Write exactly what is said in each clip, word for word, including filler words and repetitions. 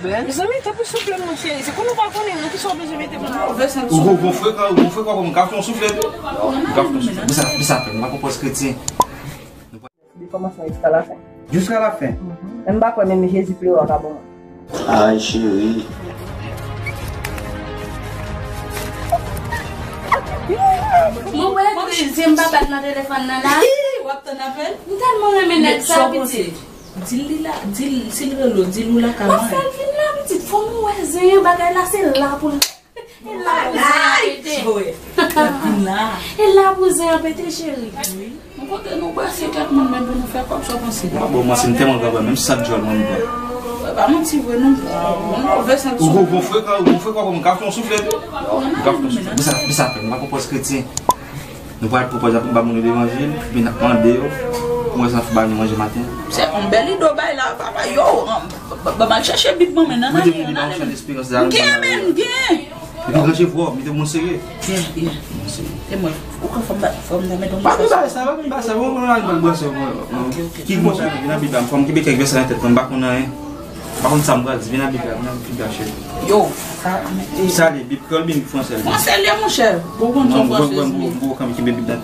Mezanmi, tanpri souple m non cheri, se pou nou pa konnen non, kisa w bezwen mete m la. Ou gon, gon frekan, ou gon frekan, m ka fè yon souflèt wi. M ka fè yon souflèt. Mwen sa, mwen sa fè, m pa konprann kretyen. De kòmansman jiska lafen. Jiska lafen. Mhm. Menm pa kwè menm Jezi plere a ka bon. Ay cheri. Mwen wè, mwen zen m pa bat nan telefòn nan la. W ap tann apèl? M tèlman renmen nèg sa pitit. Di l li la, di l, si l rele w, di l ou lakay mwen. Mansèl vin la pitit, fò nou wè zen an, bagay la se la pou l. E la pou zen an pete. E la pou zen an pete, cheri. M kontan nou brase kèk moun, men pou nou fè kòb, sa w panse? Mwen bon, mwen si m tèlman grann, menm sa djòl mwen m pran. Wè, pa manti vre non. Mwen move santi. Ou gon, gon frekan, ou gon frekan, m ka fè yon souflèt wi. M ka fè yon souflèt. Mwen sa, mwen sa fè, m pa konprann kretyen. Nou pral pwopoze, nou ba moun yo levanjil, epi n ap mande yo pou wè si n ap ba nou manje maten. Se yon bèl ide w bay la, papa. Yo, ban m al chèche Bib mwen, men nan ale, nan ale. M gen, men, m gen. Epi ranje vwa w, mete moun serye. Gen, gen. Moun serye. E mwen, ou kwè fò m ba, fò m nan mete moun serye? Pa gen bagay sa, pa gen bagay sa, mwen, mwen al ban bwè sa, mwen. Ok, ok. Ki mò sa, vin nan Bib la, fò m kenbe kèk vèsè nan tèt mwen, m pa konn anyen. Pa konn sa m pral di, vin nan Bib la, vin nan Bib la, cheri. Yo, sa, e sa li, Bib kreyòl, Bib fransè li? Fransè li, monchè. Bon, bon, bon, bon, bon, bon, kenbe Bib la.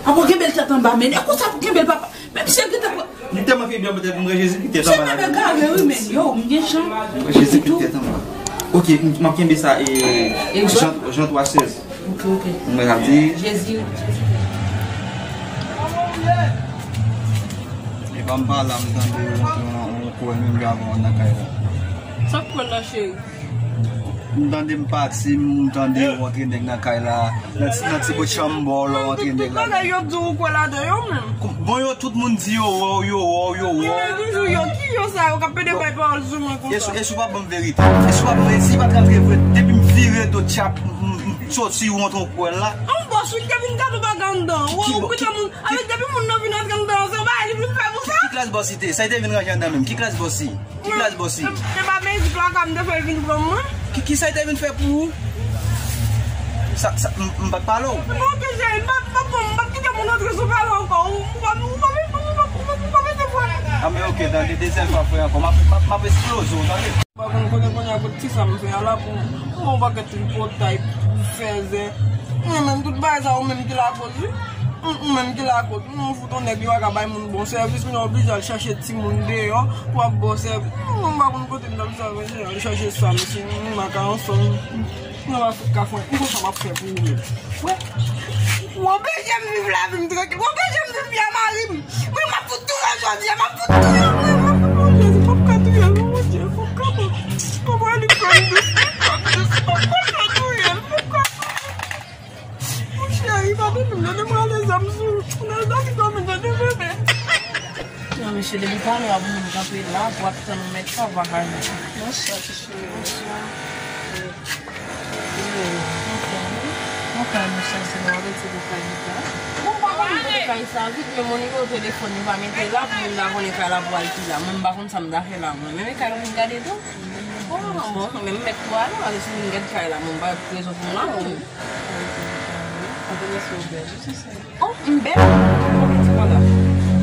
A bon, kenbe l tèt anba, men e konsa pou kenbe l, papa. Menm si l gentan pran. M tèlman fè byen, petèt m wè Jezi ki tèt anba la. Se bagay gare, wi, men yo, m gen jan. M wè Jezi ki tèt anba. Ok, m, m ap kenbe sa, e, Egzòd? Jan, Jan twa sèz. Ok, ok. Mwen ap di. Jezi. E pa m pa la, m tande yo rantre yon, yon kwè menm jan avè w nan kay la. Sa k kwè la, cheri? M tande m pati, m tande yo rantre nèg nan kay la. Nan ti, nan ti bout chanm ba w la, w rantre nèg la. Tout bagay yo di w kwè ladan yo menm. Bon, yo, tout moun di yo wè w, yo wè w, yo wè w. Yo toujou yo, ki yo sa yo k ap pede bay pawòl sou mwen konsa? E si, e si w pa ban m verite? E si w pa ban m, e si w pa t rantre vre, depi m vire do tchap, m, m, m soti, w rantre w kwè l la. An bòs wi, depi m gade w pa gen anndan. Ou, ou kite moun, avèk depi moun nan vin antre anndan, se yon bagay li vin fè pou sa. Ki klas bòs li te? Sa li te vin ranje anndan menm? Ki klas bòs li? Ki klas bòs li? Se, se pa mezi plaka m te fè l vin pran mwen. Ki, ki sa li te vin fè pou ou? Sa, sa, m, m pa t pale w. Non, ke cheri, m pa, m pa, m pa kite moun antre sou pale ankò. Ou, ou pa, ou pa, ou pa, ou pa, ou pa mete fwa. A, men ok, tande, dezyèm fwa, frè, ankò. M ap, m ap, m ap eksploze w, tande. M pa konn kote kounye a kot ti sa m fè a la pou, pou yon pakèt tripotay, pou fè zen. Mwen menm, tout bagay sa, ou menm ki lakoz, wi. Ou, ou menm ki lakoz. Nou fout yon nèg, li pa ka bay moun bon sèvis, kounye a oblije al chache timoun deyò pou ap ba w sèvis. Mwen, mwen pa konn kote m t ap sa, mesye, al chache sa, mesye, m, m pa ka ansanm. Mwen pa fout ka fè, m konn sa m ap fè pou ou menm. Wè, w anpeche m viv lavi m trankil, w anpeche m viv vi a mari m. Mwen, m ap fout touye w jodi a, m ap fout touye w, mwen, m ap fout touye w, Jezi, m p ap ka touye l, non, Bondye, m p ap ka, papa, li fè m dous, li fè m dous, m p ap ka touye l, m p ap ka touye l. Mon cheri, pa tande m, tande m rale zam sou ou. Nan dòmi, dòmi, tande bebe. Non, mesye, depi talè a pou moun kanpe la, pou ap tann yon nèg sa, ou pa ka jwenn. Bonswa, ti cheri, bonswa. Mwen fè yon mesaj, se nan rete de kay la. Bon, pa konn kote kay sa, vit men mon nimewo telefòn, nou pa mete la, pou moun ta konnen kay la pou al ki la. Mwen, m pa konn sa m ta fè la, mwen. Men kay la pou m gade tou. Oh, bon, men m mèt pou ale, paske si m gad kay la, mwen pa gen rezon pou m la, mwen. Oh, m bèl. Kòman di w la?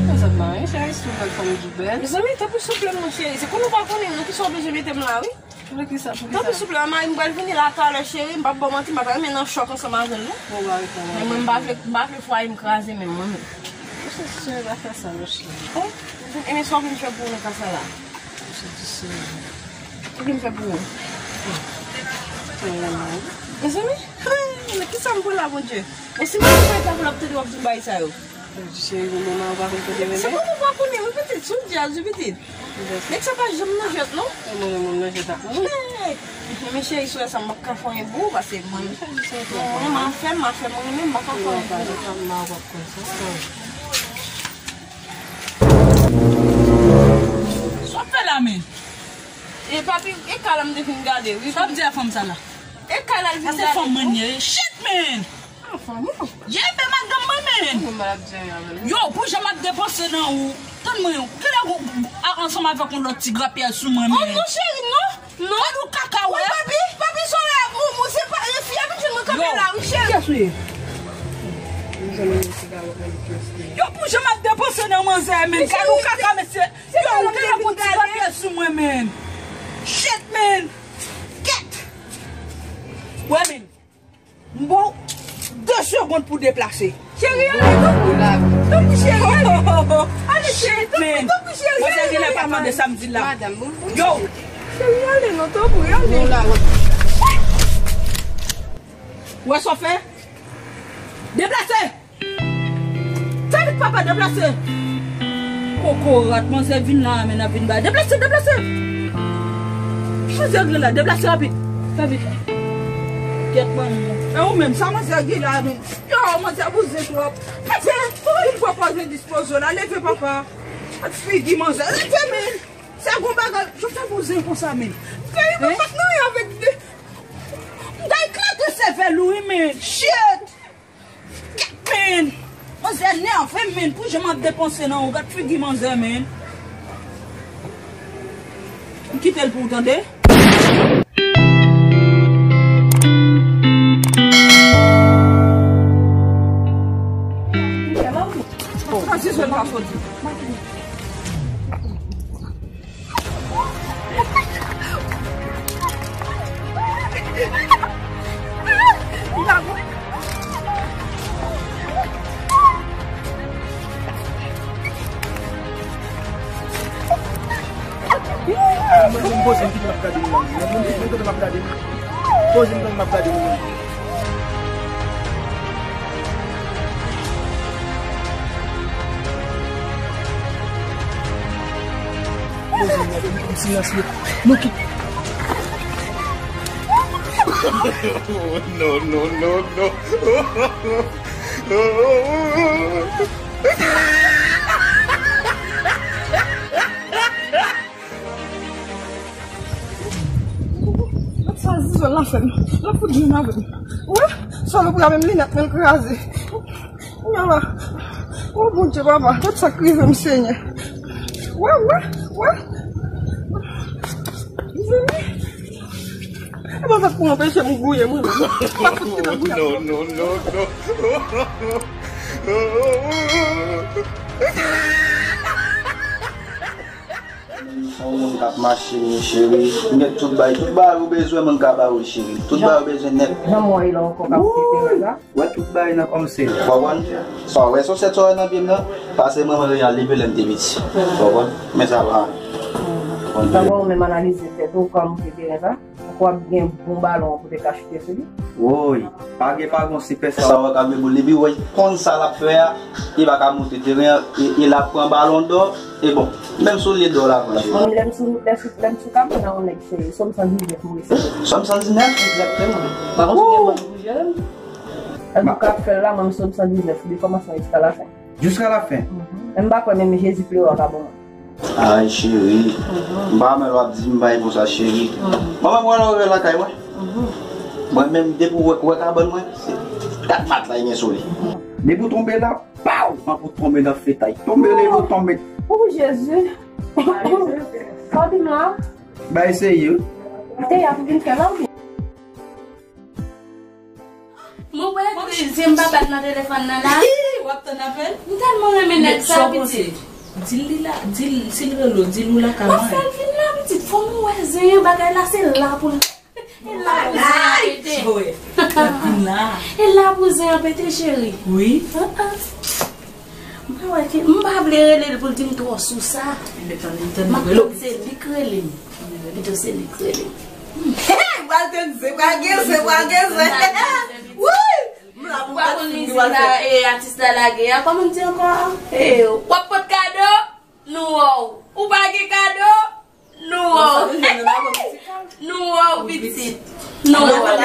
Mwen sa t mare, cheri, si w bèl fanm ki bèl. Mezanmi, tanpri souple m non, cheri. Se pou nou pa konnen non, kisa w bezwen mete m la, wi. Poukisa, poukisa? Tanpri souple, mari m pral vini la talè, cheri. M p ap ba w manti, m pa ta renmen nan chòk ansanm avè l, non. Bon, ba, wi, men mwen, m pa vle, m pa vle fwaye m kraze, men mwen menm. Mwen se sè, pa fè sa, non, cheri. Oh, e men sa w vin fè pou nou ka sa la? Mwen se di sè. Ou vin fè pou mwen? Mezanmi, men kisa m pran la, Bondye? E si m pa fè sa pou l ap tande w ap di bagay sa yo? Cheri, bon, manman, ou pa konn kote mwen. Se kòman ou pa konnen, wi, pitit, sou djaz, wi, pitit. Nèg sa pa janm nan jwèt, non. E mwen, mwen nan jwèt ak mwen. Men cheri, sou sa, m p ap ka fè anyen pou ou, paske mwen, mwen, m a fè, m a fè, mwen menm, m pa ka fè anyen pou ou. Sa w ap fè la, men? E papi, e kay la m te fin gade, wi. Sa w ap di a fanm sa la? E kay la l vin gade. Sa se fanm mwen ye. Shit, man! Ah, fanm ou? Ye, men madanm mwen, man! Yo, pou jan m ap depanse nan ou. Tann mwen, kilè ou, a, ansanm avèk yon lòt ti grapyè sou mwen, man? Oh, non, cheri, non! Non. Gad ou kaka, wè. Papi, papi, sore a, mou, mou, se pa, e fi a vin jwenn mwen kanpe la, wi, cheri. Kiyès ou ye? Yo, pou jan m ap depanse nan manzè, men gad ou kaka, mesye. Yo, ou te la pou ti papye sou mwen, men. Men! Kèt! Wè men! M ba w de segonn pou deplase. Cheri, ale, tanpri. Tanpri, cheri, ale. Ale, cheri, tanpri, men, tanpri, cheri, ale. Manzè genlè pa tande sa m di l la. Madanm, bon, bon. Yo! Cheri, ale non, tanpri, ale. Wè sa w fè? Deplase! Fè vit, papa, deplase! Kokorat, manzè vin la, men ap vin ba. Deplase, deplase! Manzè vin la, deplase rapid. Fè vit. Kèt, manman. E ou menm, sa manzè gen la, men. Yo, manzè bouzen twòp. Leve, vin pran pòz endispoze w la. Leve, papa. Ak figi manzè. Leve, men. Se gon bagay. Yo fè bouzen konsa, men. Fè yon pa t nan yon avèk de. M ta eklate sèvèl ou, wi, men. Shit! Gad, men! Manzè nève m, men. Pou jan m ap depanse nan ou, gad figi manzè, men. M kite l pou ou, tande. Francis, wè l pa soti. Mwen, mwen poze m kite l ap gade m nan. Mwen, mwen kite l ap gade m. Poze m nan, m ap gade m nan. Poze m nan, m silansye. Non, ki... No, no, no, no. Gad sa Zizou la fè m. L ap fout jwenn avè m. Wè, salopri a menm linèt mwen l kraze. Kounye a la. O Bondye, papa, gad sa k rive m, Senyè. Wè, wè, wè. Mezanmi. E pa sa k pou anpeche m gouye mwen menm. M ap fout kite l gouye. No, no, no, no. Yon moun k ap mache, cheri. M gen tout bagay, tout bagay ou bezwen, mwen ka ba ou, cheri. Tout bagay ou bezwen nèt. Jan mwen ye la ankò k ap fete la. Wè tout bagay nan kòm se. Ou konprann? Sa w wè, sou sèt sa w wè nan pye m nan, pase manman Real depi lè m te piti. Ou konprann? Men sa va. Sa bon, ou menm analize tèt ou, kòm ou te gen sa. Ou kwè w ap gen bon balon pou te ka chute sou li? Woy, pa gen, pa gon sipè sa. Sa w wè k ap deboule, epi wè konn sa l ap fè a, li pa ka monte teren an, e, e l ap pran balon dò, e bon, menm si w lye dò la pran. Mwen, lè m sou, lè sou, lè m sou kabrit nan yon nèg, se Sòm san diznèf m resi. Sòm san diznèf? Egzakteman. Pa konn si gen moun ki pou jere m. Èske w ka fè l la, mwen, Sòm san diznèf, de kòmansman jiska lafen. Jiska lafen. Mhm. Men m pa kwè menm Jezi plere a ka bon mwen. Ay, cheri. Mhm. M pa renmen lè w ap di m bagay konsa, cheri. Mhm. Manman, mwen wè lè w rive lakay mwen. Mhm. Mwen menm, depi w wè, wè kabann mwen, se kat mat la, li gen sou li. Depi w tonbe la, paw! Ann pou tonbe nan fetay. Tonbe, leve, tonbe. O Jezi. Sa w di m la? Bay serye wi. Te y ap vin fè la, wi. Mwen wè plezi m pa bat nan telefòn nan la. Hi, w ap tann apèl? M tèlman renmen nèg sa, pitit. Di l li la, di l, si l rele w, di l ou la ka mwen. W ap fè l vin la, pitit. Fò nou wè zen bagay la, se la pou l. E la pou zen an pete. L ap vin la. E la pou zen an pete, cheri. Wi. Ah, ah. M pa wè ke, m pa vle rele l pou l di m twò sou sa. M ap tann se li k rele m. Pito se li k rele m. Hey, pral tann se, pral gen se, pral gen se. Wouy! M la pou gad figi w al fè. E, atis la lage a, kòman m di ankò? E, w ap pot kado? Nou wè w. Ou pa gen kado? Nou wè w. Nou wè w, pitit. Nou wè w.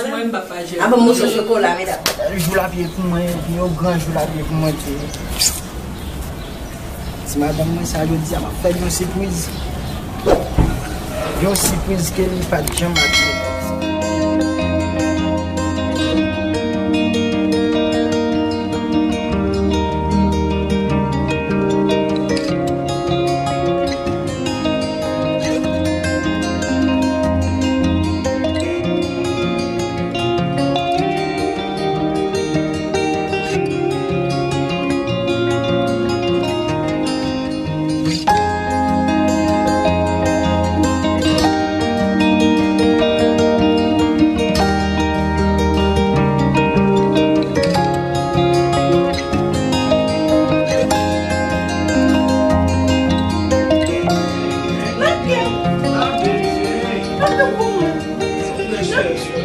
Mwen, m pa pa jere. Avan moso chokola, medam. Jou l ap ye pou mwen, yon gran jou l ap ye pou mwen, Dye. Ti madanm mwen sa, jodi a, m ap fè l yon sipriz. Yon sipriz ke li pa t janm atann.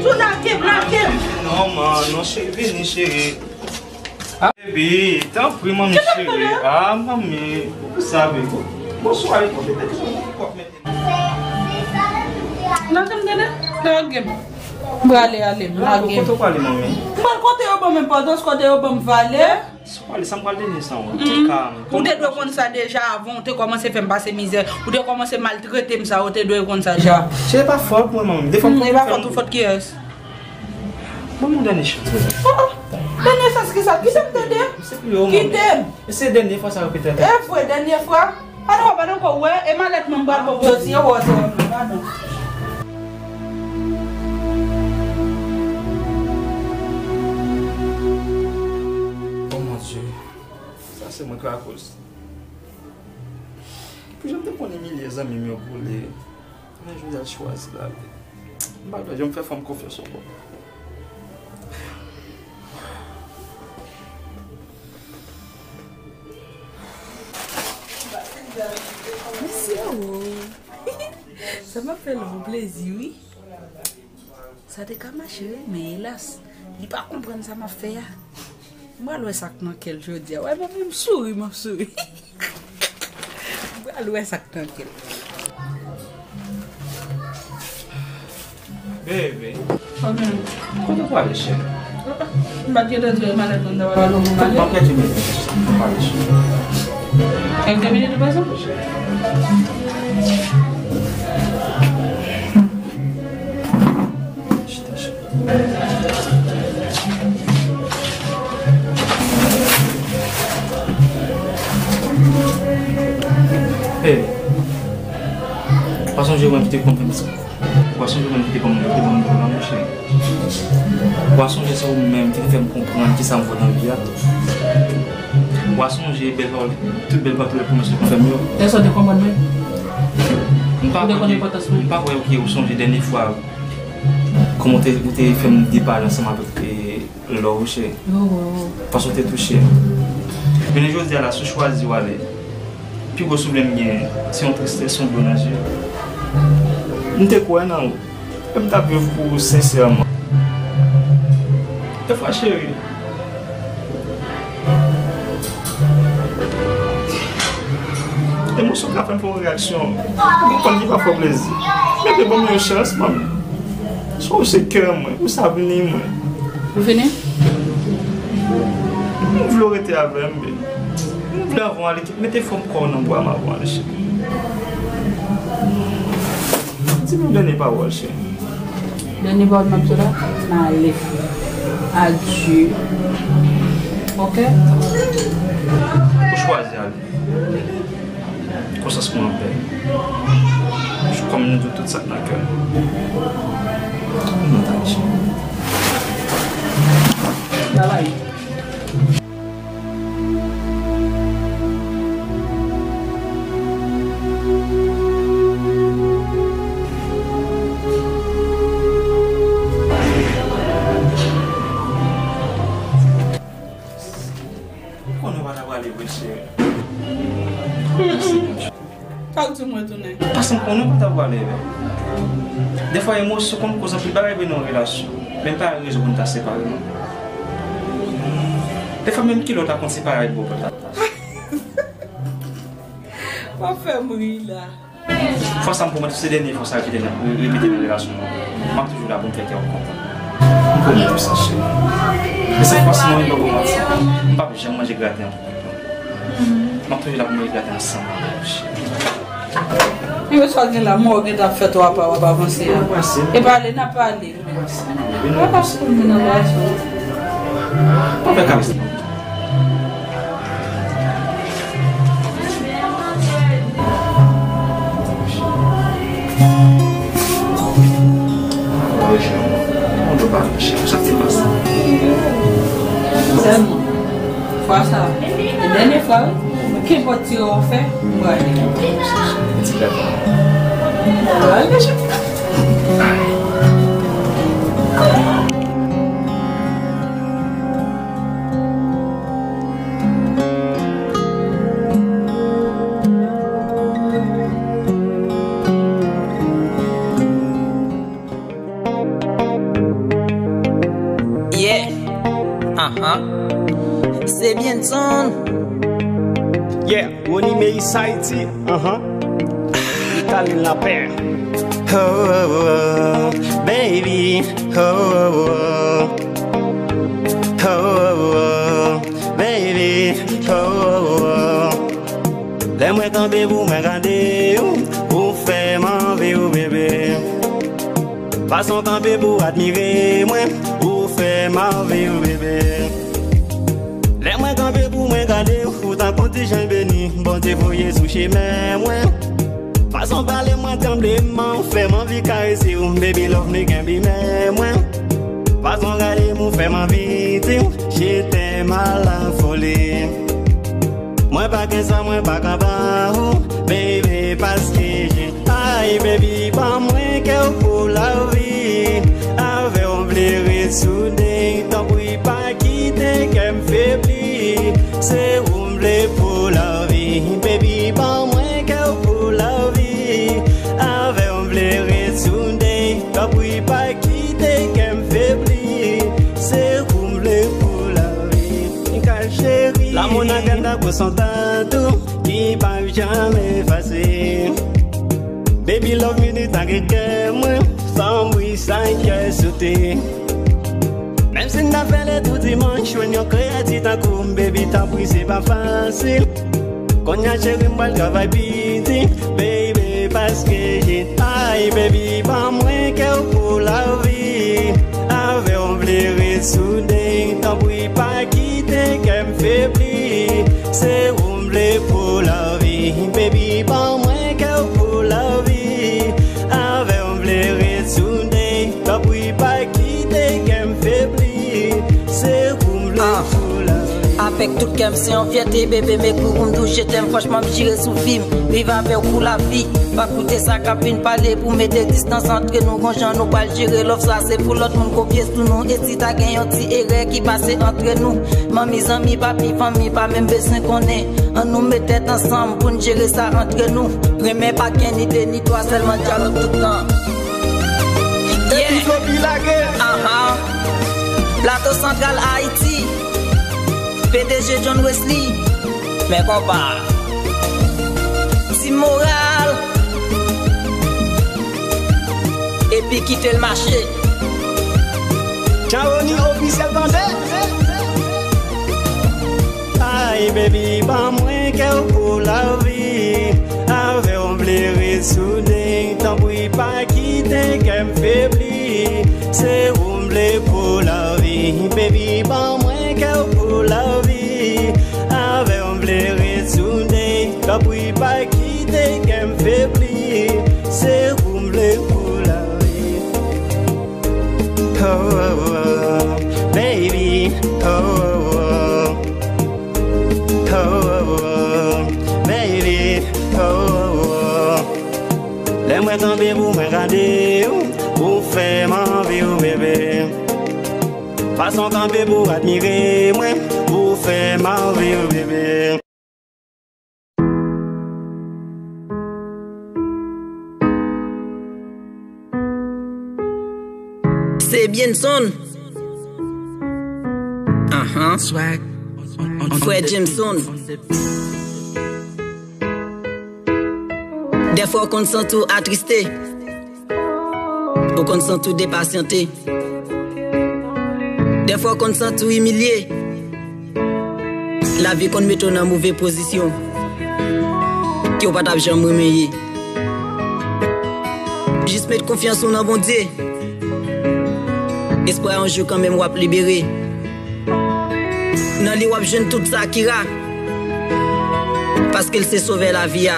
Jou lage m, lage m. Non, man, non, cheri, vini, cheri. Ah, baby, tanpri, manmi cheri. Ah, manmi, ou sa, baby. Bonswa, e konfite ki son kòk mete. Lage m, tande? Lage m. M prale ale m, lage m. Kote w prale, manmi? M pral kote yo ban m enpòtans, kote yo ban m valè. Sa w prale, sa m pral denye san w. Ti kalm. Ou te dwe konn sa deja avan, ou te kòmanse fè m pase mizè, ou te kòmanse maltrete m sa, ou te dwe konn sa deja. Se pa fòt mwen, manmi. Defwa m... E pa fòt ou, fòt kiyès? Ban m yon dènye chans. Oh, oh. Dènye chans ki sa? Kite m, tande. Kite m. E se dènye fwa sa repete ankò. E vre, dènye fwa. Pa nan, pa nan kò, wè, e malèt mwen m pral pran pou yo, si yo wè w se wè m, pa nan. Oh mon Dieu. Sa se mwen ki lakoz. Pou jan m te konn imilye zanmi m yo boule. Men jodi a l chwazi l ale. M pa t janm fè fanm konfyans ankò. Mesye, oh. Sa m ap fè l yon plezi, wi. Sa te ka mache, wi, men elas, li pa konprann sa m ap fè a. M pral wè sa k nan kè l jodi a. Wè, menm m souri, m ap souri. M pral wè sa k nan kè l. Bebe. Ok. Kote w prale, cheri? M pa t gentan di w malèt mwen nan wè w alò pou m ale. M ap pèdi minit, m ap pale, cheri. Kèlke minit ou bezwen? Chita, chita. Hey, pa sonje mwen ki te konn fè m sa. Ou pa sonje mwen ki te konn, ki te konn fè m sa, monchè. Ou pa sonje se ou menm ki te fè m konprann kisa m vo nan vi a. Ou pa sonje bèl pawòl, tout bèl pawòl, tout bèl pwomès ou konn fè m yo. Lè sa w te konprann mwen? M pa kwè ke, m pa kwè ke ou sonje dènye fwa kòman ou te, ou te fè m depale ansanm avèk, e, lò, wi, cheri. Paske w te touche m. Jounen jodi a la, si w chwazi w ale, pi gwo souvni m genyen, se yon tristès, yon dlo nan zye. M te kwè nan ou. E m t ap viv pou ou sensèman. Defwa, cheri, emosyon ka fè m fè yon reyaksyon. M konprann li pa fè w plezi. Men te ban m yon chans, manmi. Se ou se kè mwen, ou se avni mwen. Ou fini? M vle w rete avè m, baby. M vle anvan w ale, mete fòm kò w nan bra m avan w ale, cheri. Di m yon dènye pawòl, cheri. Dènye pawòl m ap di w la, m ale. Adye. Ok? Ou chwazi ale. Konsyans mwen anpè. Kòm m di w tout sa k nan kè m. Mwen ta di. Bye bye. M konnen w pa ta prale vre, cheri. Sa w di mwen tounen? Paske m konnen w pa ta prale vre. Defwa, emosyon konn koz anpil bagay vre nan yon relasyon. Men pa rezon pou n ta separe, non. Defwa, menm kilòt la konn separe avèk bò pòt la. W ap fè m ri la. Fwa sa m pwomèt ou se dènye fwa sa repete nan, repete nan relasyon nou. M ap toujou la pou m fè kè w kontan. M pwomèt ou sa, cheri. E se fwa sa mwen, m pa pou manti. M p ap janm manje graten an pou kontan. M ap toujou la pou manje graten ansanm avè w, cheri. Yo sa gen la, mò gen t ap fè twa pa w ap avanse a. E pale, n ap pale. Mwen pa sou moun nan gason. Pa fè karis non. Sèlman, fwa sa, e dènye fwa, wi. Kenpòt ti erè w fè, m prale. Ti gata. Prale. Ahan. Se Byenson. Yeah, Ronnie Meyis Haïti. Ahan. Italien Lapè. Oh, oh, oh, baby. Oh, oh, oh. Oh, oh, oh, baby. Oh, oh, oh. Lè mwen kanpe pou mwen gade w, ou fè m anvi w, bebe. Fason w kanpe pou admire mwen, ou fè m anvi w, bebe. Lè mwen kanpe pou mwen gade w, ou tankou ti jan beni, Bondye voye sou chemen mwen. Fason w pale mwen tranbleman, ou fè m anvi karese w, baby love me kenbe men mwen. Fason w gade m, ou fè m anvi di w, je t'aime à la folie. Mwen pa gen sa, mwen pa ka ba ou, baby, paske je, ay, baby, ban mwen kè w pou lavi. Avè w m vle ret soude, tanpri pa kite kè m febli. Se ou m vle pou lavi, baby, ban mwen kè w pou lavi. Avè w m vle ret soude, tanpri pa kite kè m febli. Se ou m vle pou lavi. Kal cheri. La mona ganda pou son tatou ki pa janm efase. Baby love minit ak kè mwen, san bri sa kè sote. Menm si n ta fè lè tou dimanch, jwenn yon kreyati tankou m, baby, tanpri, se pa fasil. Kounye a, cheri, m pral travay piti, baby, paske je, ay, baby, ban mwen kè w pou lavi. Avè w m vle ret soude, tanpri pa kite kè m febli. Se ou m vle pou lavi, baby, ban mwen kè w pou lavi. Avè w m vle ret soude, tanpri pa kite kè m febli. Se ou m vle pou lavi. Avèk tout kè m se yon fyète, bebe, m ekri w pou m di w je t'aime, franchman m jire sou vi m. Viv avè w pou lavi. Pa koute sa k ap vin pale pou mete distans antre nou. Gon jan nou pral jere love sa, se pou lòt moun kopye sou nou. E si ta gen yon ti erè ki pase antre nou, manmi, zanmi, papi, fanmi pa menm bezwen konnen. Ann nou met tèt ansanm pou n jere sa antre nou. Renmen pa gen ni de ni twa, sèlman dyalòg tout tan. Yeah. Epi Zobi lage. Aha. Plato Santral Ayiti. P D G John Wesley. Men konpa. Ti moral. Epi kite l mache. Jawoni ofisyèl tande. Ay, baby, ban mwen kè w pou lavi. Avè w m vle ret soude, tanpri pa kite kè m febli. Se ou m vle pou lavi, baby, ban mwen kè w pou lavi. Avè w m vle ret soude, tanpri pa kite kè m febli. Se ou m vle pou lavi. Oh, oh, oh, baby, oh, oh, oh. Oh, oh, oh, baby, oh, oh, oh. Lè mwen kanpe pou mwen gade w, ou fè m anvi w, bebe. Fason w kanpe pou admire mwen, ou fè m anvi w, bebe. Se Byenson. Ahan. Frè Jameson. Dèfwa w konn santi w atriste. Ou konn santi w depasyante. Dèfwa w konn santi w imilye. Lavi konn mete w nan move pozisyon ke w pa t ap janm renmen ye. Jis met konfyans ou nan Bondye. Espwa yon jou kanmenm w ap libere. Nan li w ap jwenn tout sa ki ra. Paske l se Sovè lavi a.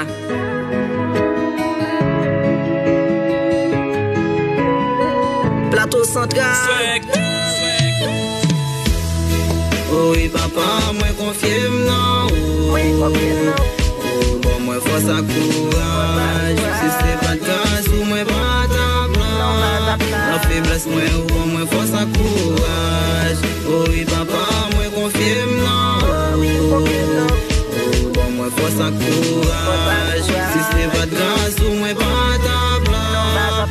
Plato Santral. O wi papa, mwen konfye m nan ou. Ou ban mwen fòs ak kouraj. Si se pa t gras ou, mwen pa t ap la. Nan feblès mwen, ou ban mwen fòs ak kouraj. O wi papa, mwen konfye m nan ou. Ou ban mwen fòs ak kouraj. Si se pa t gras ou, mwen pa t ap la.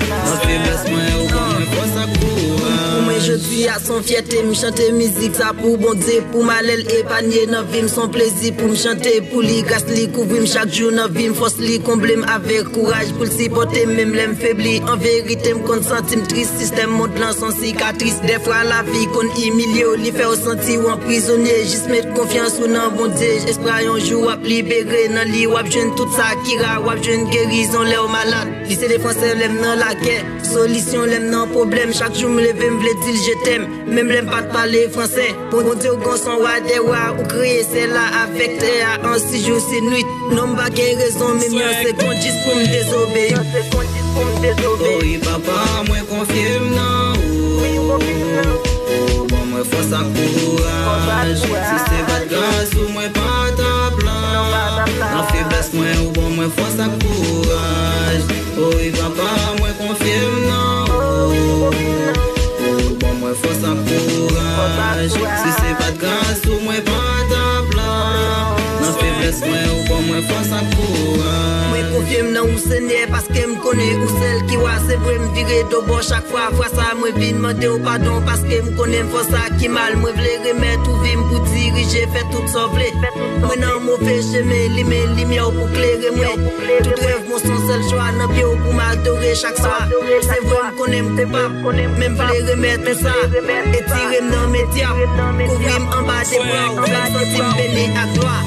Nan feblès mwen, ou ban mwen fòs ak kouraj. Pou mwen Jodi a se yon fyète m chante mizik sa pou Bondye, pou m al epanye nan vi m, se yon plezi pou m chante pou li, gras li kouvri m chak jou nan vi m, fòs li konble m avèk kouraj pou l sipòte m menm lè m febli. An verite m konn santi m tris, sistèm mond lan se yon sikatris, dèfwa lavi konn imilye w, li fè w santi w anprizonye, jis met konfyans ou nan Bondye, espwa yon jou w ap libere, nan li w ap jwenn tout sa ki ra, w ap jwenn gerizon lè w malad. Li se defansè lè m nan lagè, solisyon lè m nan pwoblèm. Chak jou m leve m vle di l je t'aime, menm lè m pa t pale fransè. Bondye w gran, se w wa dè wa, ou kreye syèl la avèk tè a an sis jou sis nwit. Non m pa gen rezon menm yon segonn jis pou m dezobeyi. O wi papa, mwen konfye m nan ou. Ou ban mwen fòs ak kouraj. Si se pa t gras ou, mwen pa t ap la. Nan feblès mwen, ou ban mwen fòs ak kouraj. O wi papa, mwen konfye m nan ou. Ou ban mwen fòs ak kouraj. Si se pa t gras ou, mwen pa t ap la. Nan feblès mwen, ou ban mwen fòs ak kouraj. Mwen konfye m nan ou, Senyè, paske m konnen ou sèl ki wa. Se vre, m vire do bò chak fwa. Fwa sa, mwen vin mande w padon, paske m konnen m fè sa ki mal. Mwen vle remèt ou vi m pou dirije, fè tout sa w vle. Mwen nan move chemen, limen limyè w pou klere mwen. Tout rèv mwen se yon sèl chwa, nan pye w pou m adore chak swa. Se vre, m konnen m koupab, men m vle remèt ou sa. Etire m nan medyab, kouvri m anba de bra w, fè m santi m beni ak glwa.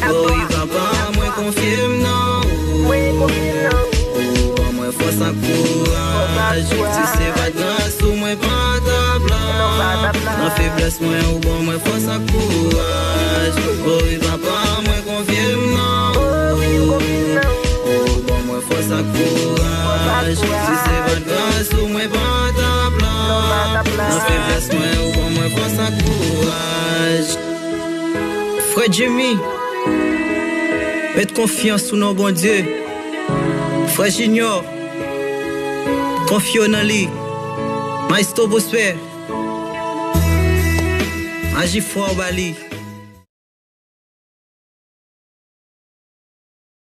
O wi papa, mwen konfye m nan ou. Ou ban mwen fòs ak kouraj. Si se pa t gras ou, mwen pa t ap la. Nan feblès mwen, ou ban mwen fòs ak kouraj. O wi papa, mwen konfye m nan ou. Ou ban mwen fòs ak kouraj. Si se pa t gras ou, mwen pa t ap la. Nan feblès mwen, ou ban mwen fòs ak kouraj. Frè Jimmy, met konfyans ou nan Bondye. Frè Junior, konfye w nan li. Maestro Prosper, aji fwa w ba li.